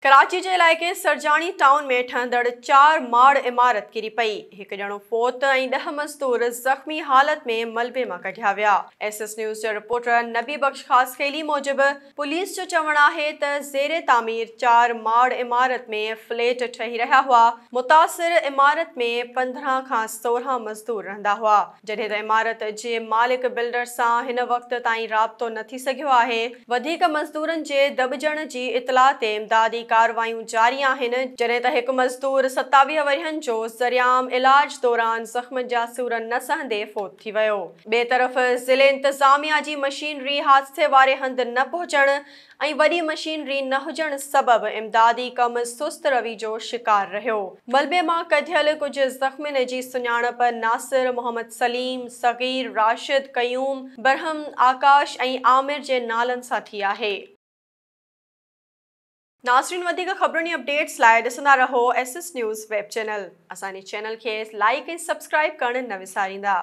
ڪراچي جي علائقي سرجاڻي ٽائون ۾ ٺهندڙ 4 ماڙ عمارت ڪري پئي، هڪ ڄڻو فوت ۽ 10 مزدور زخمي حالت ۾ ملبي مان ڪڍيا ويا. ايس ايس نيوز جي رپورٽر نبي بخش خاصخيلي موجب پوليس جو چوڻ آهي ته زير تعمير 4 ماڙ عمارت ۾ فليٽ ٺهي رهيا هئا، متاثر عمارت ۾ 15 کان 16 مزدور رهندا هئا، جڏهن ته عمارت جي مالڪ بلڊر سان هن وقت تائين رابطو نه ٿي سگهيو آهي. وڌيڪ مزدورن جي دٻجڻ جي اطلاع تي امدادي ڪارروايون جاري آهن، جڏهن ته هڪ مزدور 27 ورهين جو زرعام علاج دوران زخمن جا سور نه سهندي فوت ٿي ويو. ٻئي طرف ضلعي انتظاميا جي مشينري حادثي واري هنڌ نه پهچڻ ۽ وڏي مشينري نه هجڻ سبب امدادي ڪم سست روي جو شڪار رهيو. ملبي مان ڪڍيل ڪجهه زخمين جي سڃاڻپ ناصر، محمد سليم، صغير، راشد، قيوم، برهم، آڪاش ۽ عامر جي نالن سان ٿي آهي. ناظرين وڌيڪ خبرن ۽ اپڊيٽس لاء ڏسندا رهو S S news web channel. اسان جي چينل کي لائيڪ ۽ سبسڪرائيب ڪرڻ نه وساريندا.